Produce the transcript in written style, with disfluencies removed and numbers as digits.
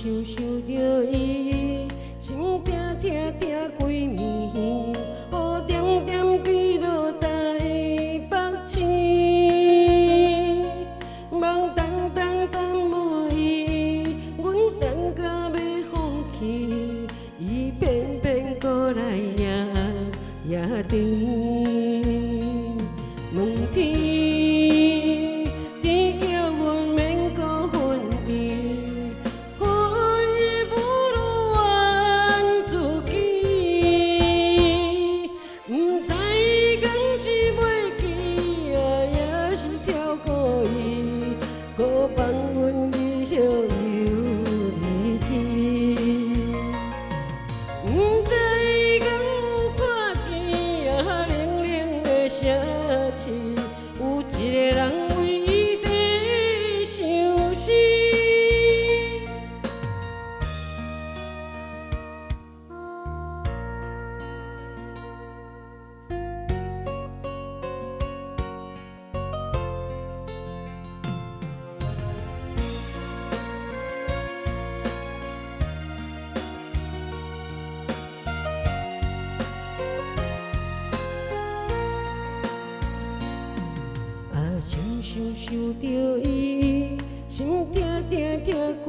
想想著伊，心疼疼疼規暝，雨點點滴落台北市，夢等等等無伊，阮等甲欲放棄，伊偏偏閣來也也甜。問天，天叫阮免閣恨伊，恨伊不如怨自己。毋知敢是袂記啊，抑是照顧伊，閣放阮日後遊離去。毋知敢有看見啊，冷冷的城市，有一个人為伊在相思。啊，想想想著伊，心疼疼疼規